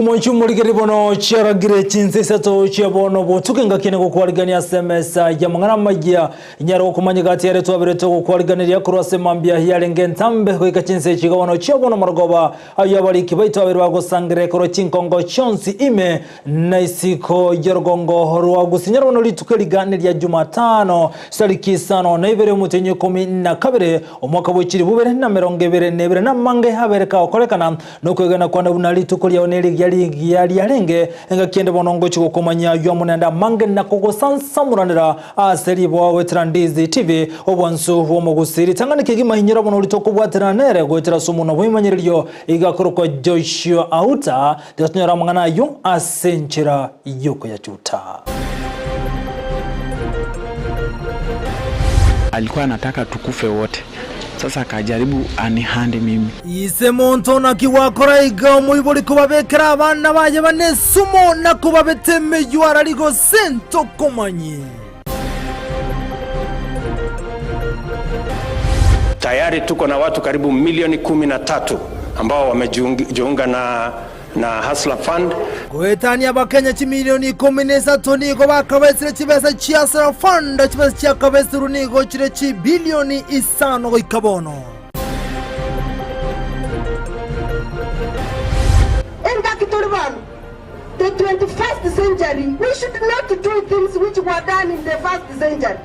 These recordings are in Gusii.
Omochie omorigeri bono chiaragire chinsa isato chia bono botuko engaki ene gokwarigania ase emesa y'amang'ana amayia. Inyare gokomanya egati ere twaberete ogokwariganeria korwa ase mambia yarenge entambe goika chinsa echi iga bono chia bono marogoba ayio abariki baito abere bagosangerera korwa chinkongo chionsi ime na isiko y'orogongo rwa Gusii. Nyare bono rituko eriga neria Jumatano chitariki isano na ibere omotienyi ikomi na kabere omwaka bwe chilifu ibere na emerongo ebere na ebere namange abere kagokorekana Nokwegena kwane buna rituko riao nerigiya rigiya riarenge, engaki ende bono ngochia gokomanyia ayio amo naende amange na kogosansamoranera ase riboa goetera Ndizi TV, obwansu bw'omogusii. Ritang'ani kegima inyora bono oria tokobwaterana nere goetera ase omonwa bw'ebimanyererio iga akorokwa Joshua Auta, tiga tonyore amang'ana ayio ase enchera y'okoyachuta. Alikuwa anataka tukufe wote. Sasa akajaribu anihande mimi. Ise monto naki gwakora iga omoibori kobabekera abana baye bane esumo na kobabeta emeyio arari gose ntokomanyi. Tayari tuko na watu karibu milioni 13 ambao wamejiunga na na Hustler Fund. Goetania Abakenya chimilioni 13 nigo bakabesire chibesa chia Hustler Fund, chibesa chiakabesirwe nigo chire chibilioni isano goika bono. Engaki tore bono, the 21st century, we should not do things which were done in the first century.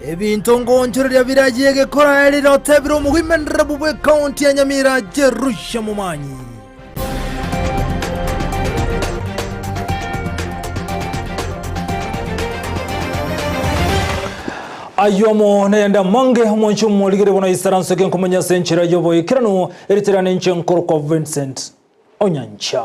Ebinto ngonchoreria birayie egekora erire otebire omogoimenderebu bw'ekaunti ya Nyamira Jerusha Momanyi. Ayio amo nayande amange omonche omorigere bono isaransoke nkomanya ase enchera y'oboikeranu eritere ninche nkorokwa Vincent Onyancha.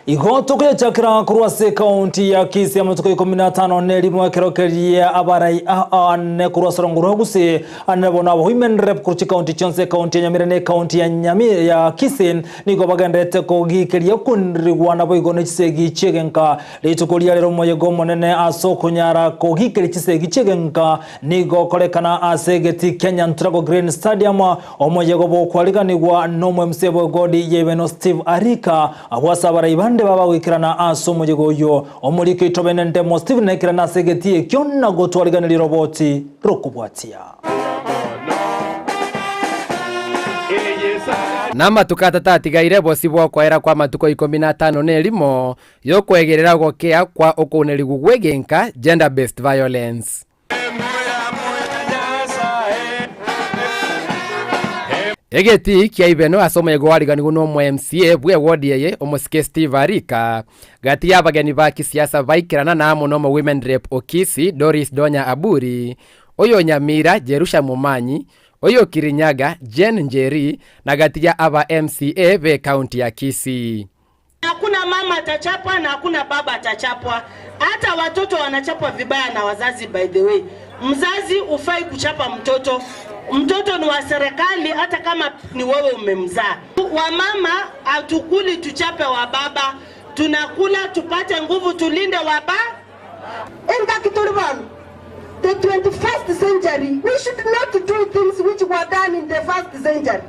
Igo tokoyachakera korwa ase ekaunti ya Kisii amatuko 15 nerimo ekero keria abarai ane korwa ase orongo rwa Gusii ane bono abo Women Rep korwa chikaunti chionsi ekaunti ya Nyamira na ekaunti ya Nyamira ya Kisii Nigo bagendererete kogiikeria okoinrigwa naboigo ne chisegi chi'egenka. Rituko ria rero omoyega omonene ase okonyara kogiikeria chisegi chi'egenka nigo okorekana ase egetii kia Nyanturago Green Stadium. Omoyega obokwariganigwa nomo MC bw'egodi y'Ibeno Steve Arika abwo ase abarai bande babagoikerana ase omoyega oyio. Omoriki oito bene Ndemo Stephen naikerane ase egetii ekio na gotwariganeria roboti rokobwatia. Namatuko atato atigaire bosio bw'okoera kw'amatuko ikomi na atano na erimo y'okwegerera ogokea kwa okounerigwa gw'egenka, Gender Based Violence. Egetii kia Ibeno ase omoyega oariganigwe n'omo MCA bw'ewodi eye omosike Steve Arika, gati y'abageni ba kisiasa baikerana na amo n'omo Women Rep o Kisii Doris Donya Aburi, oyo Nyamira Jerusha Momanyi, oyo Kirinyaga Jane Njeri na gati ya aba MCA be county ya Kisii. Hakuna mama atachapwa na hakuna baba atachapwa. Hata watoto wanachapwa vibaya na wazazi by the way. Mzazi hufai kuchapa mtoto. Mtoto ni wa serikali hata kama ni wewe umemzaa. Wamama hatukuli tuchape wa baba, tunakula tupate nguvu tulinde waba. Engaki tore bono, the 21st century, we should not do things which were done in the first century.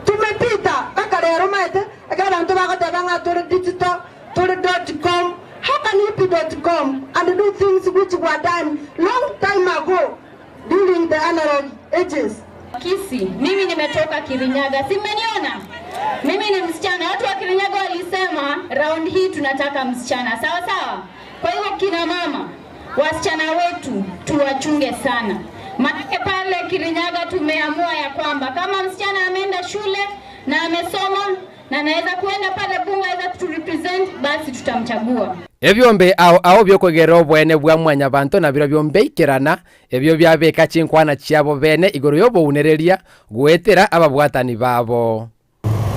Tumepita mpaka rero omanyete ekero abanto bagoteba ng'a tore digital, tore dot com, how can you be dot com and do things which were done long time ago during the analog ages? Kisii, mimi nimetoka Kirinyaga, si mmeniona? Mimi ni msichana. Watu wa Kirinyaga walisema round hii tunataka msichana, sawa sawa. Kwa hivyo kina mama, wasichana wetu tuwachunge sana, maanake pale Kirinyaga tumeamua ya kwamba kama msichana ameenda shule na amesoma na anaweza kuenda pale bunge aweza kuturepresent, basi tutamchagua. Ebiombe ao ao bi'okogera oboene bwa mwanyabanto nabirobio mbeikerana, ebio biabeka chinkwana chiabo bene igoro y'obounereria goetera ababwatani babo.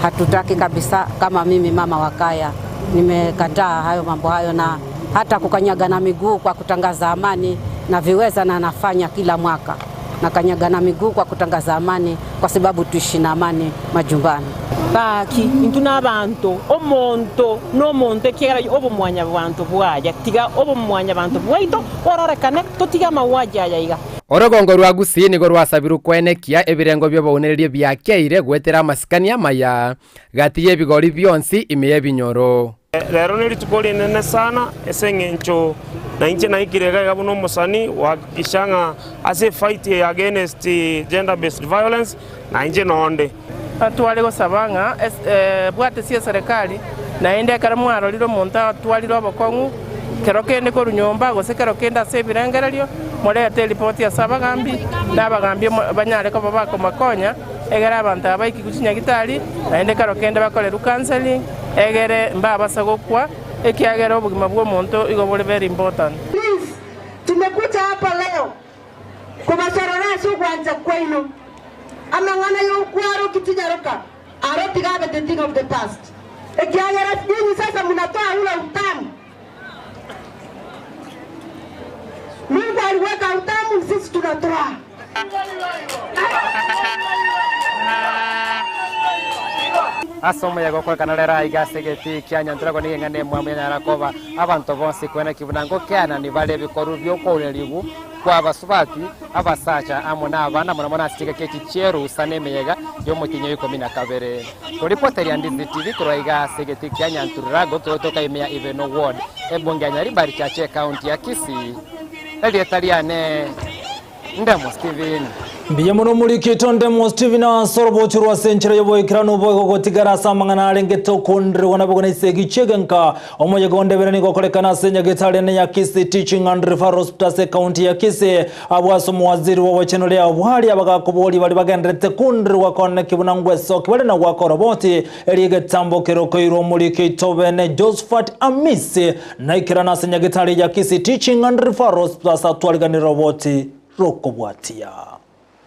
Hatutaki kabisa. Kama mimi mama wa kaya nimekataa hayo mambo hayo, na hata kukanyaga na miguu kwa kutangaza amani na viweza na nafanya kila mwaka nakanyaga na miguu kwa kutangaza amani, kwa sababu tuishi na amani majumbani. Gaki, intwe nabanto, omonto nomonto, ekiagera obomwanyabanto bwaya. Tiga obomwanyabanto bwaito bororekane, totige amauaji aya iga. Orogongo rwa Gusii nigo rwasabirwe koenekia ebirengo bi'obounereria biakeire goetera amasikani amaya gati y'ebigori bionsi ime y'ebinyoro. Rero nerituko rinene sana ase eng'encho nainche naikire iga iga buna omosani gohakikisha ng'a ase efight eye against gender based violence nainche nonde. Tware gosaba ng'a bwate ase eserikari, naende ekero mwarorire omonto atwarire obokong'u, kero kende korwa nyomba gose kero kende ase ebirengererio, morete eripoti ase abagambi, na abagambi banyare koba bakomakonya, egere abanto aba baikigwe chinyagitari, naende kero kende bakorerwe counseling, egere mbabasa gokwa, ekiagera obogima bwa omonto igo bore very important. Please, tumekuja hapa leo kobasorora ase ogwancha kwaino amang'ana y'okwaroki tinyaroka aro tigabe the thing of the past ekiagera nyinyi sasa mnatoa ule utamu. Mungu aliweka utamu, sisi tunatoa. Ase omoyega okorekana rero aiga ase egetii kia Nyanturagwa nigo eng'ana emwamu yanyara koba abanto bonsi kwena ki buna ngokeanani bare ebikorwa bi'okourerigwa kw'abasubati, abasacha amo nabana, mono mono ase chingaki echi chi'erusa na emeyega y'omotienyi o ikomi na kabere. Koripoteria Ndizi TV korwa aiga ase egetii kia Nyantururago kegotoka ime ya Ibeno Ward, ebunge ya Nyaribari Chache ekaunti ya Kisii. Erieta riane Ndemo Steven. Mbuya mono omorikito Ndemo Steven ase orobochi rwa ase enchera y'oboikeranu boigo gotigara ase amang'ana arengete okoondererwa naboigo na esegi chi'egenka. Omoyega onde bere nigo okorekana ase nyagetari ene ya Kisii Teaching and Referral Hospital ase ekaunti ya Kisii abwo ase omowaziri bw'obochenu Leah Obwari abagakoboria baria bagendererete koondererwa koneki buna ngwesoki bare na goaka oroboti erio egetambo kerokoirwe omorikito bene Josphat Amisi Naikerana ase nyagetari ya Kisii Teaching and Referral Hospital ase atwariganire roboti rokobwatia.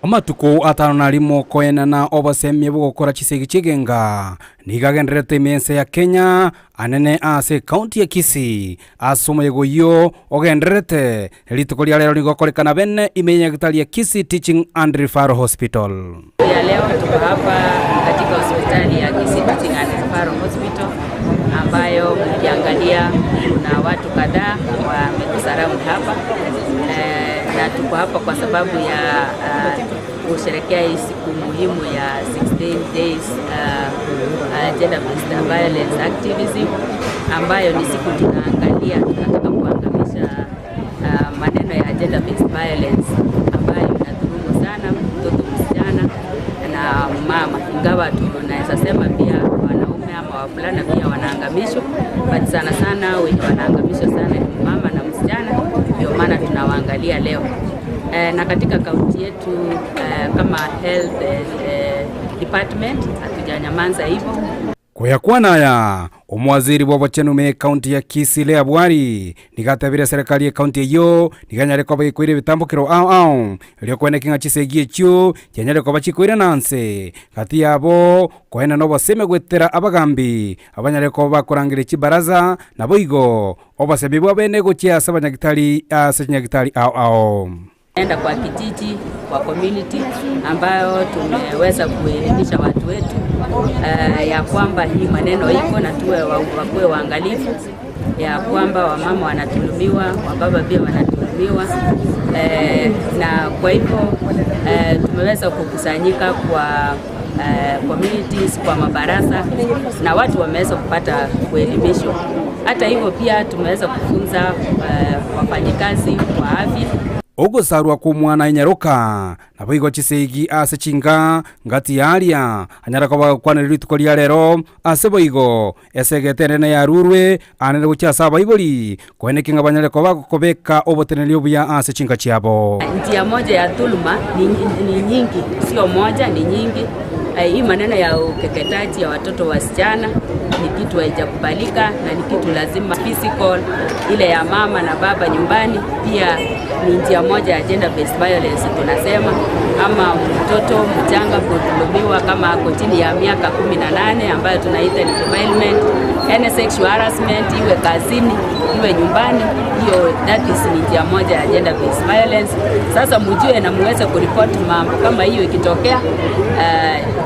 Amatuko atano na rimo koenana obosemia bw'ogokora chisegi chi'egenga nigo agendererete ime y'ense ya Kenya, anene ase ekaunti ya Kisii. Ase omoyega oyio ogendererete, rituko ria rero nigo okorekana bene ime y'enyagitari ya Kisii Teaching and Referral Hospital. Ya leo tuko hapa katika hospitali ya Kisii Teaching and Referral Hospital ambayo mkiangalia kuna watu kadhaa wametusurround hapa e, na tuko hapa kwa sababu ya kusherehekea hii siku muhimu ya 16 days gender based violence activism ambayo ni siku tunaangalia, tunataka kuangamisha maneno ya gender based violence ambayo inadhulumu sana mtoto msichana na mama, ingawa tunaweza sema pia wanaume ama wavulana pia wanaangamishwa, but sana sana wenye wanaangamishwa sana ni mama na msichana, ndio maana tunawaangalia leo. Na katika kaunti yetu kama health department hatujanyamaza hivyo. Koyakwana omwaziri bw'obochenu me ekaunti ya Kisii Leah Bwari nigatebire serikali ekaunti eyio niganyare koba gekoira ebitambukero ao ao erio kweneki ng'a chisegi echio chianyare koba chikoira nanse gati yabo koena na oboseme gwetera abagambi abanyare koba bakorangeria chibaraza naboigo obosemi bwa bene gochia ase abanyagitari ase chinyagitari ao ao. Enda kwa kijiji, kwa community ambayo tumeweza kuelimisha watu wetu ya kwamba hii maneno iko na tuwe wakuwe waangalifu ya kwamba wamama wanadhulumiwa, wababa pia wanadhulumiwa na kwa hivyo tumeweza kukusanyika kwa communities, kwa mabarasa na watu wameweza kupata kuelimishwa. Hata hivyo pia tumeweza kufunza wafanyikazi wa afya. Ogosarwa kw'omwana enyaroka naboigo chisegi ase chinga ngati yaria anyara koba gokwanera rituko ria rero ase boigo esegete enene yarurwe anene gochia ase abaibori koeneki ng'a banyare koba gokobeka oboteneneri obuya ase chinga chiabo. Njia moja ya dhuluma ni nyingi, sio moja, ni nyingi. Hii maneno ya ukeketaji ya watoto wasichana ni kitu haijakubalika na ni kitu lazima physical, ile ya mama na baba nyumbani pia ni njia moja ya gender based violence tunasema, ama mtoto mchanga kudhulumiwa kama ako chini ya miaka 18 ambayo tunaita ni defilement, any sexual harassment, iwe kazini iwe nyumbani, hiyo that is ni njia moja ya gender based violence. Sasa mjue na muweze kuripoti mambo kama hiyo ikitokea,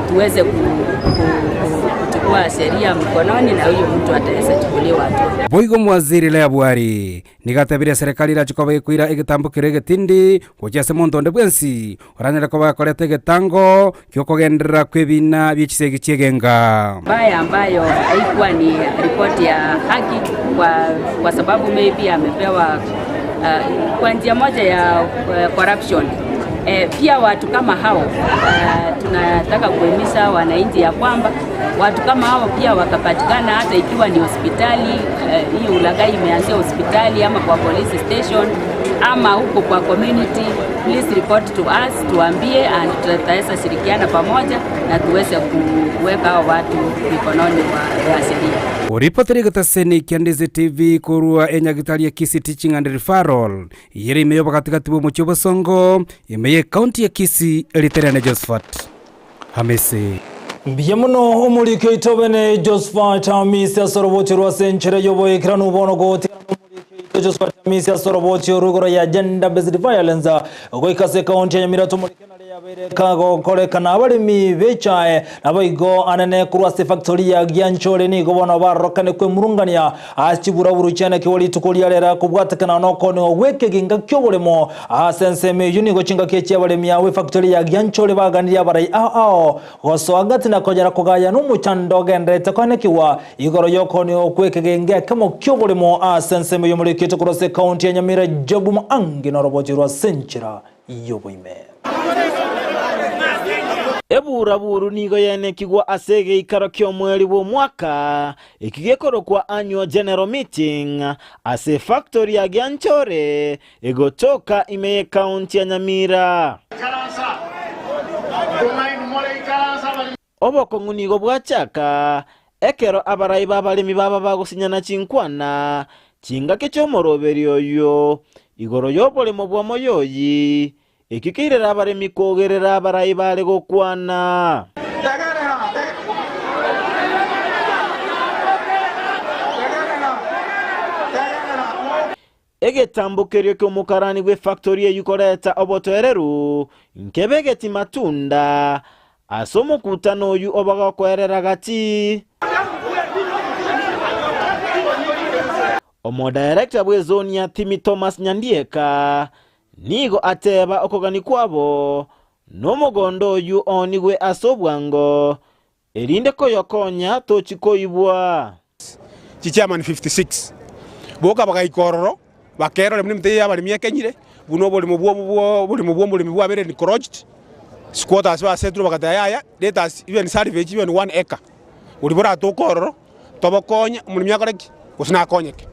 tuweze kuchukua tutachukua sheria mkononi na huyo mtu ataweza chukuliwa hatua. Boigo Omowaziri Leah Bwari nigo atebirie eserekari erache koba gekoira egetambo keria egetindi gochia ase monto onde bwensi oranyare koba gakoreta egetango gi'okogenderera kw'ebiina bie chisegi chi'egenga. Mbaya ambayo haikuwa ni ripoti ya haki kwa, kwa sababu maybe amepewa uh, kwa njia moja ya uh, corruption. Eh, pia watu kama hao uh, tunataka kuhimiza wananchi ya kwamba watu kama hao pia wakapatikana, hata ikiwa ni hospitali eh, hiyo ulaghai imeanzia hospitali ama kwa police station ama huko kwa community, please report to us, tuambie and tutaweza shirikiana pamoja na tuweze kuweka hao watu mikononi mwa ya sheria. Oripoteri egetaseni kia Ndizi TV korwa enyagitari ya Kisii Teaching and Referral eyere ime y'obogati-gati bw'omochie o Bosongo ime y'ecounty ya Kisii eriterane Josephat Hamisi. Mbuya mono omoriki oito bene Josephat Hamisi ase orobochi rwa ase enchera y'oboikeranu bono gotigana nomoriki oito Josephat Hamisi ase orobochi orwo igoro ya Gender Based Violence goika ase ekaunti ya Nyamira tomorike nare yabeire kagokorekana abaremi b'echae naboigo anene korwa ase efactory ya Gianchore nigo bono barorokane kwemurungania ase chiburaburu chiane kegwa rituko ria rero kobwatekana nokoonigwa gw'ekeginga ki'oboremo ase ensemo eyio nigo chingaki echi abaremi abwo efactory ya Gianchore baganirie abarai ao ao Gosoa gati na konyara kogayana omochando ogendererete koenekigwa igoro y'okoonigwa kw'ekegenge ekemo ki'oboremo ase ensemo y'omorikito korwa ase ekaunti ya Nyamira Job Muangi norobochi rwa ase enchera y'oboime. Eburaburu nigo yenekigwa ase egeikaro ki'omweri bw'omwaka, eki gekorokwa Annual General Meeting, ase efactory ya Gianchore Egotoka ime y'ekaunti ya Nyamira. Obokong'u nigo bwachaka ekero abarai b'abaremi baba bagosinyana chinkwana chingaki chi'omoroberi oyio igoro y'oboremo bw'omoyoyi, ekio keirera abaremi kogerera abarai bare gokwana. Egetambo keria ki'omokarani bw'efactori eyio koreta obotoereru nkebegeti matunda ase omokutano oyio obagokoerera gati. Omodirector bw'ezoni ya Thimi Thomas Nyandieka nigo ateba okogani kwabo nomogondo oyio oonigwe ase obwango erinde koyokonya tochi koibwa. Chichairman 56 boka bagaika ororo, bakerora buna emete y'abaremi ekenyire, buna oboremo bwo oboremo bw'omoremi bwabeire encroached, squatters basetirwe bagateba yaya, let us even salvage even one acre, boria boratoke ororo, tobokonye, omoremi akore ki? Gose nakonyeke.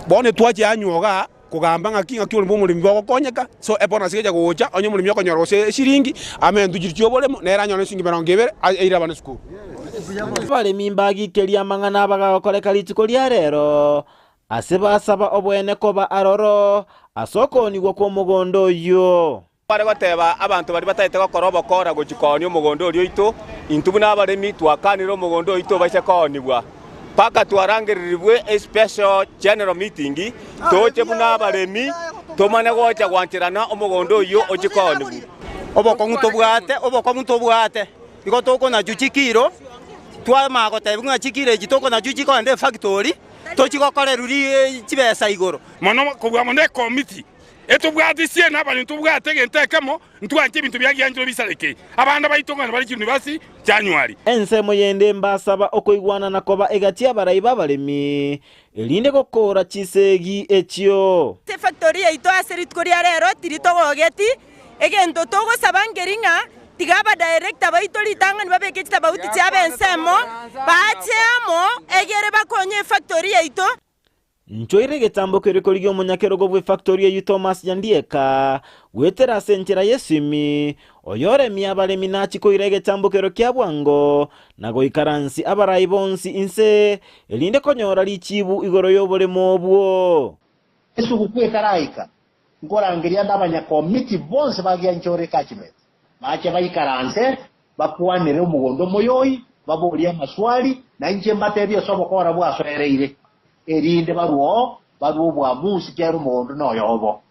Bono etwachia anywa igaa. Kogamba ng'aki ng'aki orimo omoremi bogokonyeka, so ebonus egecha gocha, onye omoremi okonyora gose eshiringi, amentu chiria chi'oboremo, nere anyore eshiringi emerongo ebere, aire abana esukuru. Abaremi mbagikerie amang'ana abagagokoreka rituko ria rero, ase basaba oboene koba aroro ase okoonigwa kw'omogondo oyio. Bare goteba abanto baria batagete gokora obokora gochia koonia omogondo oria oito, intwe buna abaremi twakanire omogondo oito obaise koonigwa, mpaka twarangererigwe especial general meeting toche buna abaremi tomane gocha gwancherana omogondo oyio ochie koonigwa. Obokong'u tobwate, obokong'u tobwate, igo tokonachwa chikiro, twamanya gotebiwa ng'a chikiro echi tokonachwa chikogenda efactory, tochi gokorerwa ri chibesa igoro. Mono kobua mono ekomiti Etobwatisie nabaria ntobwate egento ekemo, ntwanche ebinto biagianchirwe bisareke. Abana baito ng'a bare chiunivasi January. Ensemo yende mbasaba okoigwanana koba egati y'abarai b'abaremi, erinde gokoora chisegi echio. Ase efactory yaito ase rituko ria rero tiri togogeti, egento togosaba nkeri ng'a tiga abadirector baito ritang'ani babeke chitabauti chiabo ensemo, bache amo egere bakonye efactory yaito. Nchoire egetambo keria korigia omonyakerogo bw'efactori eyio Thomas Nyandieka, goetera ase enchera y'esimi, oyoremia abaremi nachie koira egetambo keria kia bwango na goikaransi abarai bonsi inse, erinde konyora richibu igoro y'oboremo obwo. Esuguku etaraika, nkorangeria ande abanyakomiti bonsi ba Gianchore Catchment, bache baikaranse, bakwanere omogondo omoyoi, baborie amaswali, na inche mbatebie ase obokora bwasoereire, erinde barue oo, barue obwamusi, kera omogondo noyobo.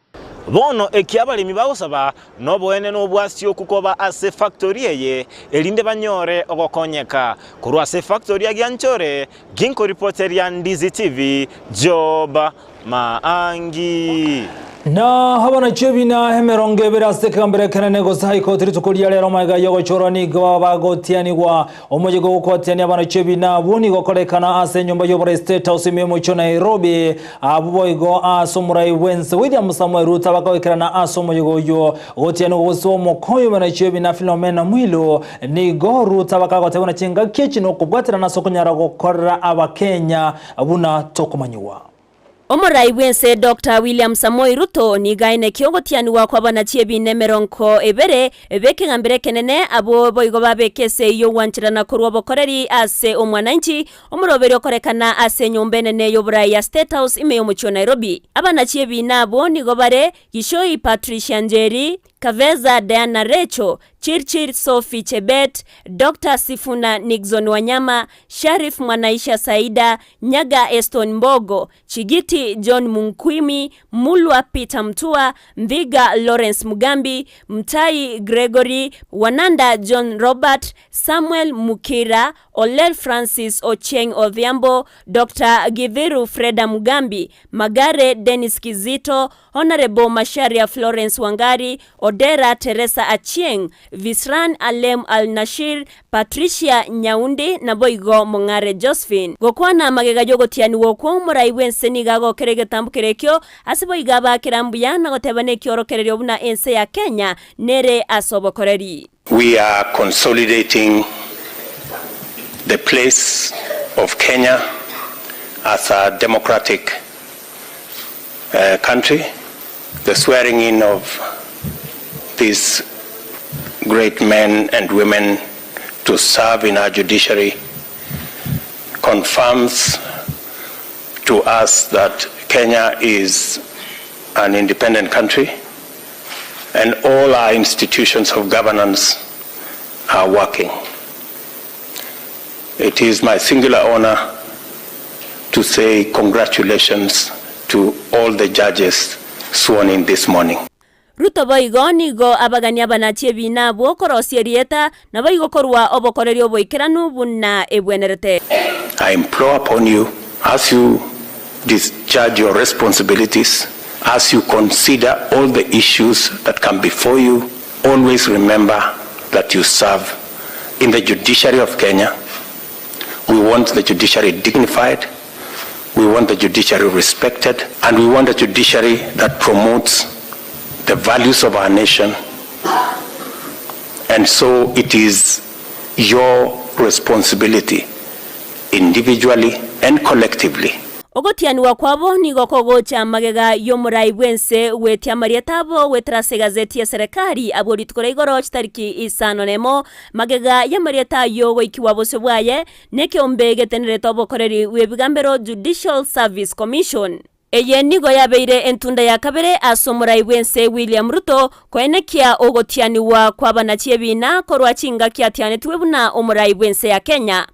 Bono eki abaremi bagosaba noboene nobwasioku koba ase efactori eye, erinde banyore ogokonyeka. Korwa ase efactori ya Gianchore, ginkoripoteria Ndizi TV, Job Maangi. Na abanachie ebina 20 ase ekegambero ekenene gose High Court rituko ria rero magega y'ogochorwa nigo baba bagotianigwa. Omoyega ogokwatiania abanachie ebina abwo nigo okorekana ase enyomba y'oborai State House ime y'omochie o Nairobi. Abwo boigo ase omorai bw'ense William Samoei Ruto abakoikerana ase omoyega oyio. Gotianigwa gose omokonyi bw'abanachie ebina Philomena Mwilu nigo Ruto abakagotebwa na chingaki echi nokobwaterana ase okonyara gokorera abakenya buna tokomanyigwa. Omorai bw'ense Doctor William Samoei Ruto nigo aenekia ogotianigwa kw'abanachi ebiina 20 b'ekegambero ekenene abwo boigo babeka esegi y'ogwancherana korwa obokoreri ase omwananchi omoroberi okorekana ase enyomba enene y'oborai ya State House ime y'omochie o Nairobi. Abanachi ebiina abwo nigo bare Gishoi Patricia Njeri, Kaveza Diana Recho, Chirchir Sophie Chebet, Doctor Sifuna Nixon Wanyama, Sharif Mwanaisha Saida, Nyaga Eston Mbogo, Chigiti John Munkwimi, Mulwa Peter Mutua, Nthiga Lawrence Mugambi, Mtai Gregory, Wananda John Robert, Samuel Mukira, Olel Francis Ochieng Odhiambo, Doctor Githiru Freda Mugambi, Magare Dennis Kizito, Honourable Macharia Florence Wangari, Odera Teresa Achieng, Visran Alem Al Nashir, Patricia Nyaundi, naboigo Mong'are Josephine. Gokwana amagega y'ogotianigwa okwo, omorai bw'ense nigo agokera egetambo keria ekio ase boigo abakera mbuya na goteba nekiorokererio buna ense ya Kenya nere ase obokoreri. We are consolidating the place of Kenya as a democratic country. The swearing in of these great men and women to serve in our judiciary confirms to us that Kenya is an independent country and all our institutions of governance are working. It is my singular honor to say congratulations to all the judges sworn in this morning. Ruto boigo nigo abagania abanachi ebiina abwo okorosia erieta, naboigo korua obokoreri oboikeranu buna ebwenerete. I implore upon you as you discharge your responsibilities, as you consider all the issues that come before you, always remember that you serve in the judiciary of Kenya. We want the judiciary dignified, we want the judiciary respected, and we want a judiciary that promotes the values of our nation. And so it is your responsibility, individually and collectively, Ogotianigwa kwabo nigo kogocha magega y'omorai bw'ense gwetia amarieta abo goetera ase egazeti y'eserekari abwo rituko ria igoro chitariki isano nemo magega y'amarieta ayio goikigwa bosio bwaye nekeombe getenerete obokoreri bw'ebigambero Judicial Service Commission. Eye nigo yabeire entunda ya kabere ase omorai bw'ense William Ruto koenekia ogotianigwa kw'abanachi ebiina korwa chingaki atianetwe buna omorai bw'ense ya Kenya.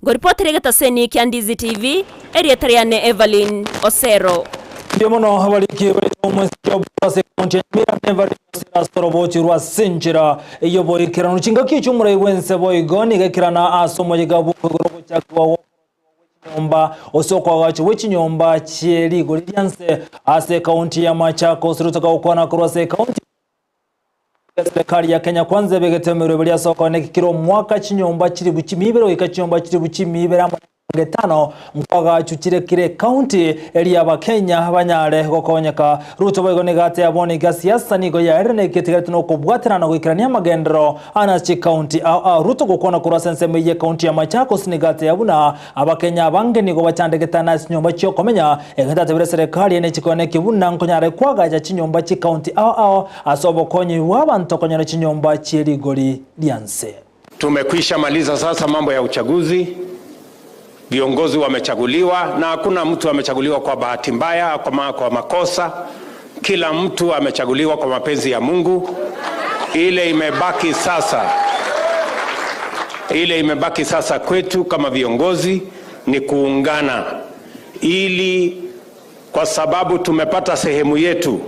Ngoripotera egetaseni kia Ndizi TV, erieta riane Evelyn Osero. Mbuya mono abariki baito omwesike Job ase ekaunti ya Nyamira Nevaline Osero ase orobochi rwa ase enchera y'oboikeranu. Chingaki echio omorai bw'ense boigo nigo ekerana ase omoyega bw'okoigora ogochakigwa gw'okorosiwa gwe chinyomba ase okoagachwa gwe chinyomba chie rigori ria nse ase ekaunti ya Machakos. Ruto gakwana korwa ase ekaunti Eserekari ya Kenya Kwanza ebegete emeroberi ase okoeneki kera omwaka chinyomba chilifu chimiibere goika chinyomba chilifu chimiibere amo 50 nkoagachuchire kera ekaunti eria abakenya banyare gokonyeka. Ruto boigo nigo ateba bono iga siasa nigo yaerire na eketigarete nokobwaterana na goikerania amagenderero ase chikaunti ao ao. Ruto gokwana korwa ase ensemo eyio ekaunti ya Machakos nigo ateba buna abakenya abange nigo bachandegete ase chinyomba chiokomenya egento atebire eserekari ene chikoeneki buna nkonyare koagacha chinyomba chikaunti ao ao ase obokonyi bw'abanto konyora chinyomba chie rigori ria nse. Tumekwisha maliza sasa mambo ya uchaguzi, viongozi wamechaguliwa na hakuna mtu amechaguliwa kwa bahati mbaya, kwa makosa. Kila mtu amechaguliwa kwa mapenzi ya Mungu. Ile imebaki sasa, ile imebaki sasa kwetu kama viongozi ni kuungana, ili kwa sababu tumepata sehemu yetu,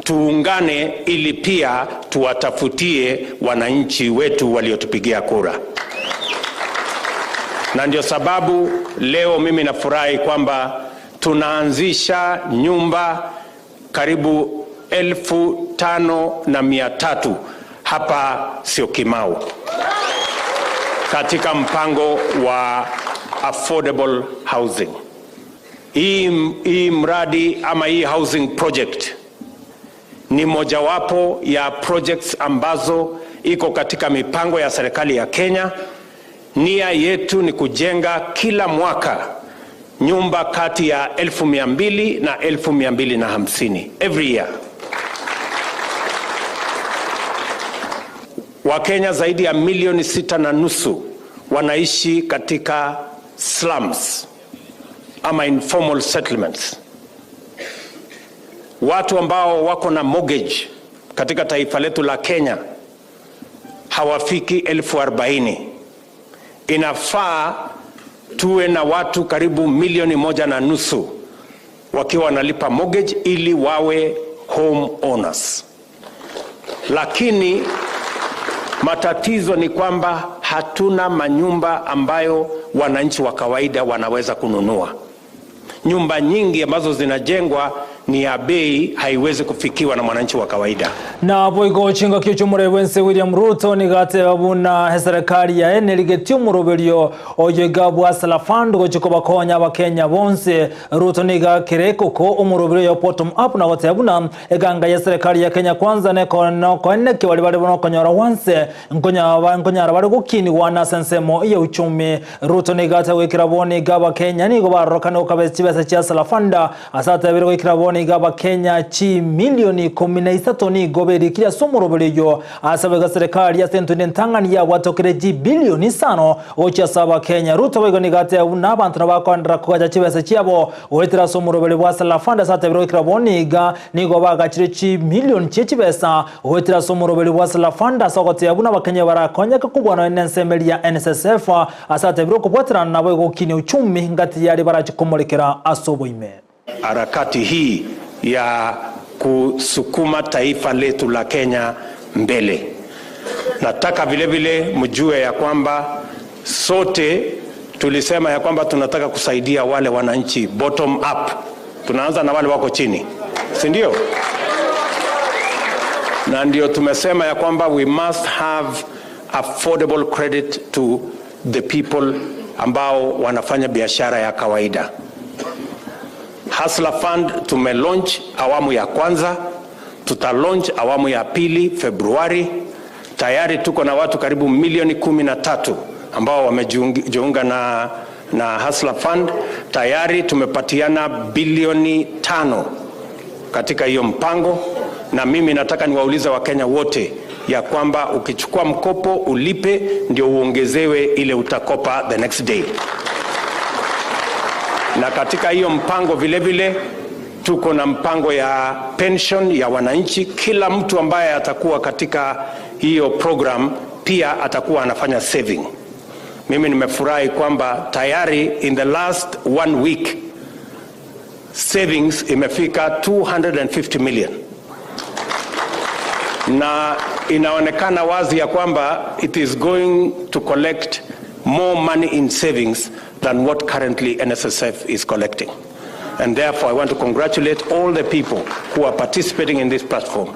Tuungane ili pia tuwatafutie wananchi wetu waliotupigia kura, na ndio sababu leo mimi nafurahi kwamba tunaanzisha nyumba karibu 5,300 hapa Syokimau katika mpango wa affordable housing. Hii mradi ama hii housing project ni mojawapo ya projects ambazo iko katika mipango ya serikali ya Kenya. Nia yetu ni kujenga kila mwaka nyumba kati ya 200,000 na 250,000 every year. Wakenya zaidi ya milioni 6.5 wanaishi katika slums ama informal settlements. Watu ambao wako na mortgage katika taifa letu la Kenya hawafiki 40,000. Inafaa tuwe na watu karibu milioni 1.5 wakiwa wanalipa mortgage ili wawe home owners, lakini matatizo ni kwamba hatuna manyumba ambayo wananchi wa kawaida wanaweza kununua. Nyumba nyingi ambazo zinajengwa ni ya bei, haiwezi kufikiwa na mwananchi wa kawaida. Na boigo chinga kio chomore William Ruto nigateba buna serikali ya enerigetie omuroberio oyo bwa Hustler Fund gochiko bakonya abakenya bonse. Ruto niga kere koko omuroberio yo bottom up na goteba buna eganga ya serikali ya Kenya Kwanza nekoeneke bari bari nokonyora wanse nkonyara bari gukiniwa na sensemo ya uchumi. Ruto nigate gwikira boni ga Kenya nigo barorokane gokabesa chibesa chia Hustler Fund asatebire gwikira boni ga Kenya chi milioni 13 nigo berikiria somoroberio asabega serikali ya sentu ntang'ani yabwatokire ji bilioni 5 gochia saba Kenya. Ruto boigo nigate buna abantu nabakondera kugacha chibesa chiabo goetera somoroberi bwa Hustler Fund asatebire gwikira boniga nigo bagachire chi milioni chie chibesa goetera somoroberi bwa Hustler Fund ase buna abakenya barakonyeka kubwana enensemeri ya NSSF asatebire okobwaterana nabo egokinia uchumi ngati yari barachikomolekera ase oboime. Harakati hii ya kusukuma taifa letu la Kenya mbele. Nataka vile vile mjue ya kwamba sote tulisema ya kwamba tunataka kusaidia wale wananchi bottom up. Tunaanza na wale wako chini, si ndio? Na ndio tumesema ya kwamba we must have affordable credit to the people ambao wanafanya biashara ya kawaida. Hustler Fund tumelaunch awamu ya kwanza, tuta launch awamu ya pili Februari. Tayari tuko na watu karibu milioni 13 ambao wamejiunga na Hustler Fund. Tayari tumepatiana bilioni 5 katika hiyo mpango, na mimi nataka niwaulize Wakenya wote ya kwamba ukichukua mkopo ulipe, ndio uongezewe ile utakopa the next day. Na katika hiyo mpango vile vile tuko na mpango ya pension ya wananchi. Kila mtu ambaye atakuwa katika hiyo program pia atakuwa anafanya saving. Mimi nimefurahi kwamba tayari in the last one week savings imefika 250 million, na inaonekana wazi ya kwamba it is going to collect more money in savings than what currently NSSF is collecting. And therefore I want to congratulate all the people who are participating in this platform,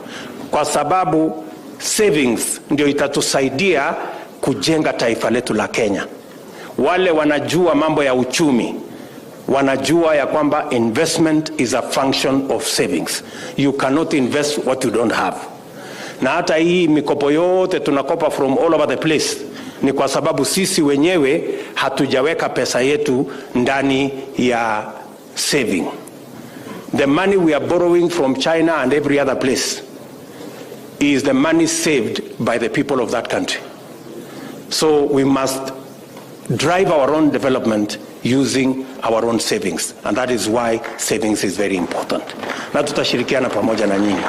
kwa sababu savings ndio itatusaidia kujenga taifa letu la Kenya. Wale wanajua mambo ya uchumi wanajua ya kwamba investment is a function of savings. You cannot invest what you don't have. Na hata hii mikopo yote tunakopa from all over the place ni kwa sababu sisi wenyewe hatujaweka pesa yetu ndani ya saving. The money we are borrowing from China and every other place is the money saved by the people of that country. So we must drive our own development using our own savings, and that is why savings is very important. Na tutashirikiana pamoja na nyinyi.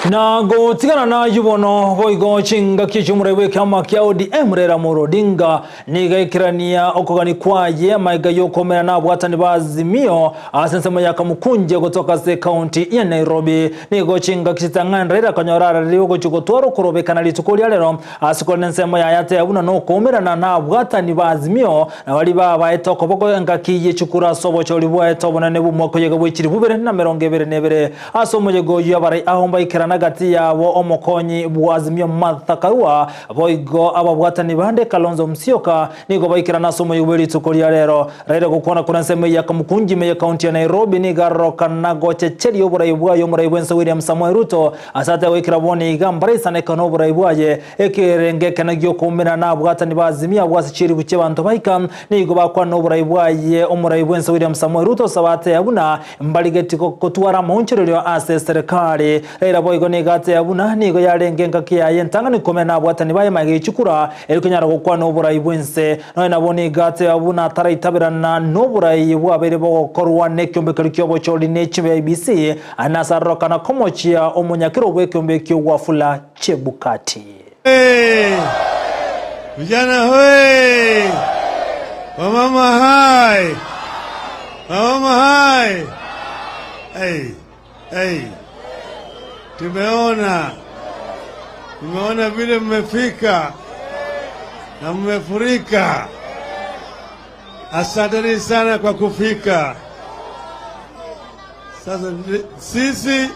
Na gotigana nayio bono, boigo chingaki chi'omorai bw'ekiama kia ODM Raila Amolo Odinga nigo aikerania okogania kwaye amaiga y'okoumera nabwatani ba Azimio ase ensemo ya Kamukunji gotoka ase ekaunti ya Nairobi. Nigo chingaki chitang'ani Raila akonyora ararire ogochia gotwara okorobekana rituko ria rero ase korende ensemo yaye ateba buna nokoumerana nabwatani ba Azimio na baria babaete okoboko engaki ye chikura ase obochori bwaete obonene bw'omwaka oyega bwe chilifu bibere na emerongo ebere na ebere. Ase omoyega oyio abarai ao mbaikerane gati yabo omokonyi bw'Azimio Martha Karua, boigo ababwatani bande Kalonzo Musyoka nigo baikerane ase omoyega bwe rituko ria rero. Raila gokwana korwa ensemo eye ya Kamukunji ime y'ekaunti ya Nairobi nigo arorokana gochecheria oborai bwaye omorai bw'ense William Samoei Ruto ase ate goikera bono iga mbaraisaneka noborai bwaye ekerenge ekene gi'okoumerana nabwatani ba Azimio abwo ase chiribu chi'abanto baika nigo bakwana noborai bwaye omorai bw'ense William Samoei Ruto osaba ateba buna Mbarigeti gotwara amaonchorerio ase eserekari. Raila boigo nigo ateba buna nigo yarenge engaki yaye entang'ani komenya nabwatani baye magega echikura erio konyara gokwana oborai bw'ense. Nonya nabo nigo ateba buna ataraitaberana noborai bwabeire bogokorwa nekeombe keria kiobochori ne chimbe ya IEBC aye nase arorokana komochia omonyakero bw'ekeombe ekio Wafula Chebukati. Vijana hoi! Wamama hai! Wamama hai! Hey, hey. Tumeona, tumeona vile mmefika na mmefurika. Asanteni sana kwa kufika. Sasa sisi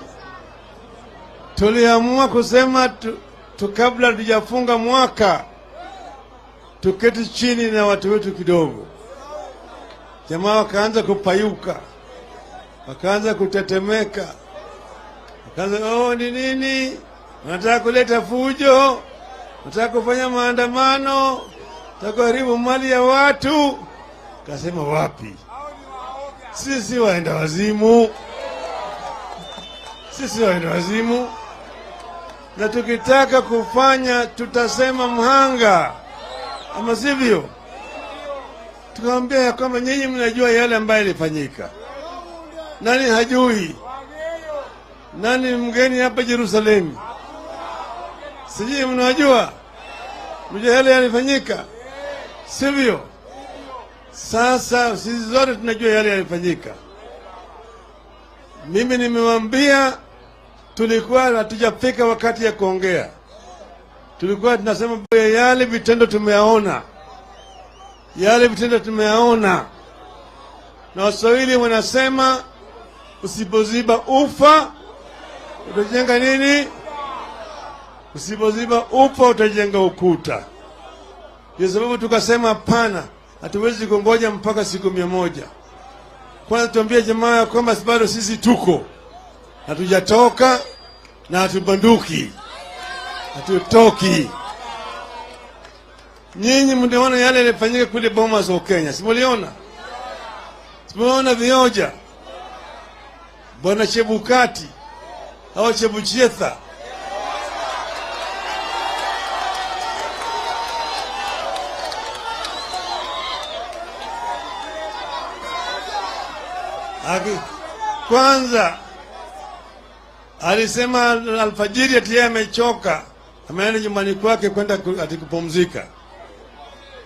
tuliamua kusema tu, tu kabla tujafunga mwaka tuketi chini na watu wetu kidogo. Jamaa wakaanza kupayuka, wakaanza kutetemeka, wakaanza oh, ni nini? Wanataka kuleta fujo, wanataka kufanya maandamano, wanataka kuharibu mali ya watu. Kasema wapi? Sisi waenda wazimu, sisi waenda wazimu, na tukitaka kufanya tutasema mhanga, ama sivyo? Tukamwambia ya kwamba nyinyi mnajua yale ambayo yalifanyika. Nani hajui? Nani mgeni hapa Yerusalemu? Sijui mnajua, mnajua yale yalifanyika, sivyo? Sasa sisi zote tunajua yale yalifanyika. Mimi nimewambia, tulikuwa hatujafika wakati ya kuongea, tulikuwa tunasema yale vitendo tumeyaona, yale vitendo tumeyaona, na Waswahili wanasema usipoziba ufa utajenga nini? Usipoziba ufa utajenga ukuta. Ndio sababu tukasema hapana, hatuwezi kungoja mpaka siku 100. Kwanza tuambie jamaa ya kwamba bado sisi tuko, hatujatoka na hatubanduki, hatutoki. Nyinyi mliona yale yalifanyika kule Bomas of Kenya, si mliona? Si mliona vioja Bwana Chebukati au Chebuchetha Aki, kwanza alisema alfajiri ati yeye amechoka, ameenda nyumbani kwake kwenda ati kupumzika.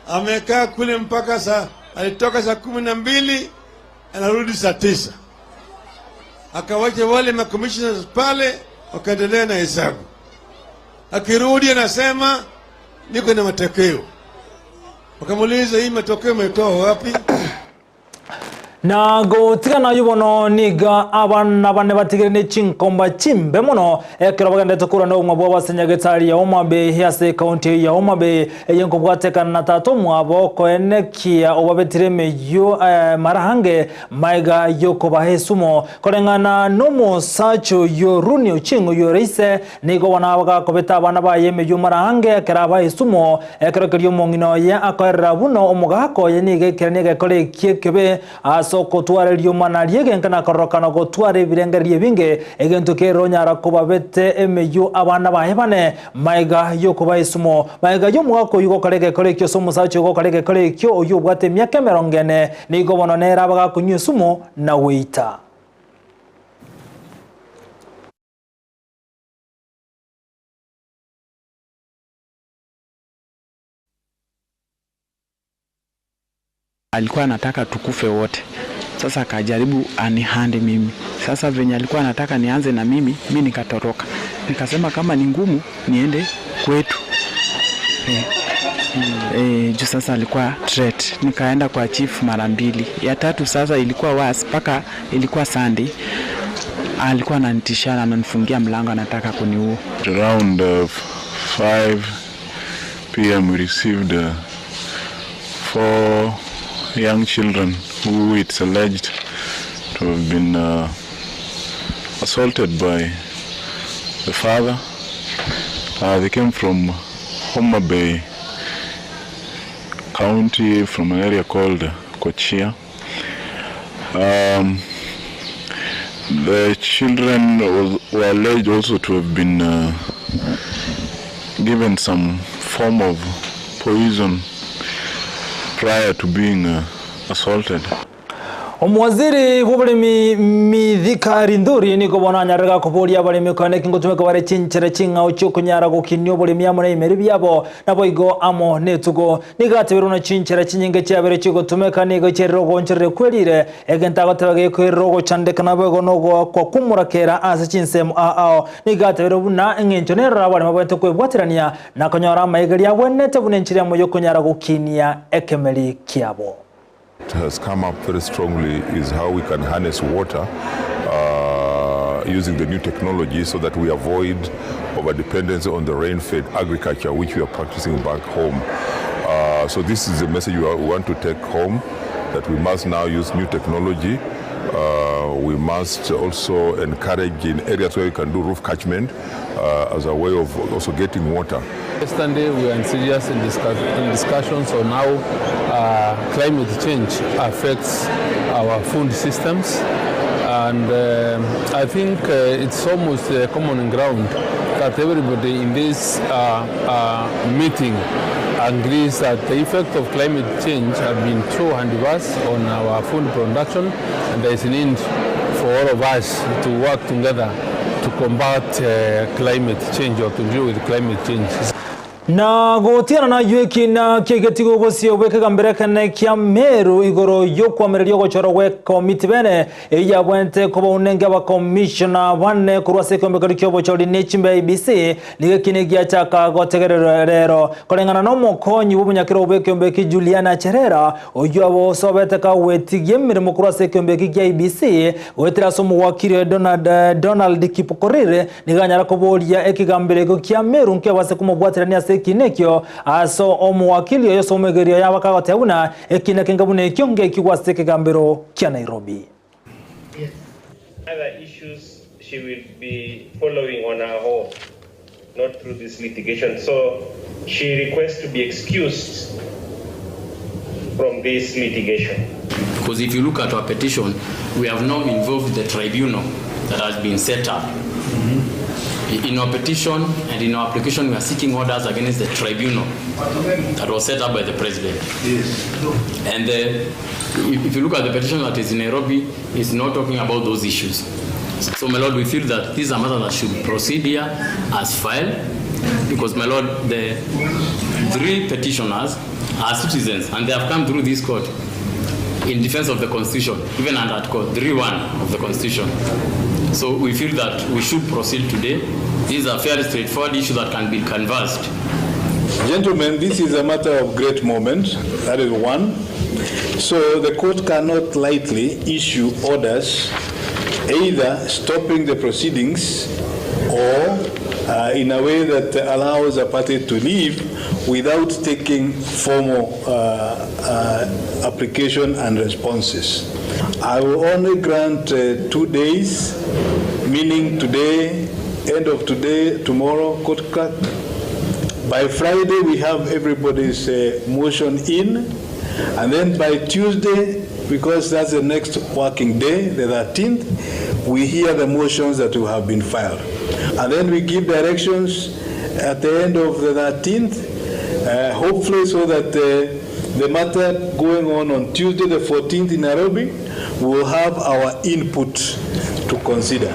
Amekaa kule mpaka saa, alitoka saa 12 anarudi saa 9, akawacha wale makommissioners pale wakaendelea na hesabu. Akirudi anasema niko na matokeo. Wakamuuliza hii matokeo umetoa wapi? Na gotigana aywo bono niga abana bane batigire ne chinkomba chimbe mono ekero bagendete korwa obogima bwabo ase nyagetari ya Homa Bay ase ekaunti ya Homa Bay eye nkobwatekana na tata omwabo koenekia obabetire emeyio eh, mara maiga yokobaha esumo koreng'ana nomosacha oyo Runi Ochieng' oyo ore nigo bono bagakobeta abana baye emeyio mara ange ekero abaha esumo ekero keria omong'ina oye akoerera buna omogaka oye niga ekere niga ekore eki ekebe ase okotwara eriomana riegenka na kororokana gotwara ebirengererio ebinge egento kere onyara kobabete emeyio abana baye bane maiga yokoba esumo maiga y'omogaka oyo gokora egekoro ekio ase omosacha oyo gokora egekoro ekio oyo obwate emiaka emerongo ene nigo bono nere abagakonywa esumo na goita. Alikuwa anataka tukufe wote. Sasa akajaribu anihande mimi. Sasa venye alikuwa anataka nianze na mimi, mi nikatoroka. Nikasema kama ni ngumu niende kwetu. Eh, juu sasa alikuwa threat. Nikaenda kwa chief mara mbili. Ya tatu sasa ilikuwa was mpaka ilikuwa Sunday. Alikuwa ananitishana, ananifungia mlango, anataka kuniua. At around 5 p.m., we received four young children who it's alleged to have been assaulted by the father. They came from Homa Bay County, from an area called Kochia. The children were alleged also to have been given some form of poison prior to being assaulted. Omwaziri bw'oboremi Mithika Linturi nigo bono anyarire koboria abaremi kone kingotumeka bare chinchere ching'ao chiokonyara gokinia oboremi amo na ebimeri biabo nabo igo amo na etugo. Nigo ateberwe na chinchere chinyinge chiabere chigotumeka nigo chiarire ogoonchorere kwerire egento agoteba gekoirera ogochandeka nabo igo nogoakwa kw'omorakera ase chinsemo ao. Nigo ateberwe buna eng'encho nerora abaremi babwenerete kwebwaterania na konyora amaigeria abwenerete buna enchera emo yokonyara gokinia ekemeri kiabo. It has come up very strongly is how we can harness water using the new technology so that we avoid over-dependence on the rain-fed agriculture which we are practicing back home. So this is the message we want to take home, that we must now use new technology. We must also encourage in areas where we can do roof catchment as a way of also getting water. Yesterday we were in serious in discussions on how climate change affects our food systems, and I think it's almost a common ground that everybody in this meeting agrees that the effect of climate change have been so adverse on our food production, and there is a need for all of us to work together to combat climate change or to deal with climate change. Na gotiana na aywo ekina ki'egetigo obosio bw'ekegambero ekenene kia Meru igoro y'okwamereria ogochorwa gw'ekomiti bene eyio yabwenerete kobaunengia abakomishona bane korwa ase ekeombe keria ki'obochori ne chimbe IEBC nigo ekina egiachaka gotegererwa rero koreng'ana na omokonyi bw'omonyakerogo bw'ekeombe eki Juliana Cherera oyio abosobete kagwetigia emeremo korwa ase ekeombe eki kia IEBC goetera ase omogwakiri Donald Kipkorir nigo anyara koboria ekegambero ekio kia Meru nkebase komobwaterania ase ekina ekio ase omowakili oyo ase omoegerio yabo akagoteba buna ekina kenga buna ekio ngekigwa ase ekegambero kia Nairobi. Other issues she will be following on her own, not through this litigation. So she requests to be excused from this litigation. Because if you look at our petition, we have now involved the tribunal that has been set up. In our petition and in our application, we are seeking orders against the tribunal that was set up by the president. Yes. And if you look at the petition that is in Nairobi, it's not talking about those issues. So, my lord, we feel that these are matters that should proceed here as filed, because, my lord, the three petitioners are citizens and they have come through this court in defense of the Constitution, even under Article 3.1 of the Constitution. So we feel that we should proceed today. This is a fairly straightforward issue that can be canvassed. Gentlemen, this is a matter of great moment. That is one. So the court cannot lightly issue orders either stopping the proceedings or in a way that allows a party to leave without taking formal application and responses. I will only grant 2 days, meaning today, end of today, tomorrow, court clerk. By Friday, we have everybody's motion in, and then by Tuesday, because that's the next working day, the 13th, we hear the motions that will have been filed. And then we give directions at the end of the 13th, hopefully so that the matter going on Tuesday the 14th in Nairobi, we will have our input to consider.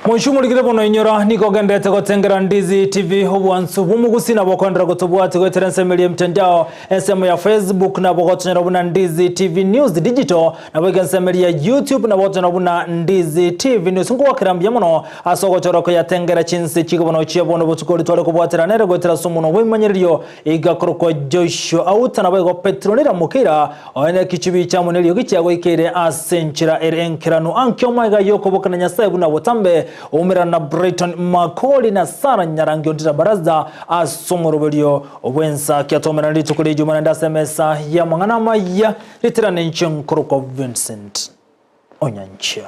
Moichu morigire bono inyora nigo ogenderete gotengera Ndizi TV obwansu bw'omogusi nabo okoenderera gotobwati goetera ensemo eria emtandao ensemo ya Facebook nabo ogotonyora buna Ndizi TV News Digital nabo iga ensemo eria ya YouTube nabo ogotonyora buna Ndizi TV News nkogwakera mbuya mono ase ogochora koyatengera chinse chigo bono chia bono botuko oria tware kobwatera nere goetera ase omonwa bw'ebimanyererio iga korokwa Joshua Auta nabo igo Petronila Mukira Onye naki chibicha amo neriogi chiagoikeire ase enchera ere enkeranu, ankio amaiga y'okoboka na Nyasae buna botambe, oumerana na Brighton Makori na Sarah Nyarangi Ontita Baraza ase omoroberio bw'ensa kiatomerana rituko ria Ijuma naende ase emesa y'amang'ana amaya, ritirane inche nkorokwa Vincent Onyancha.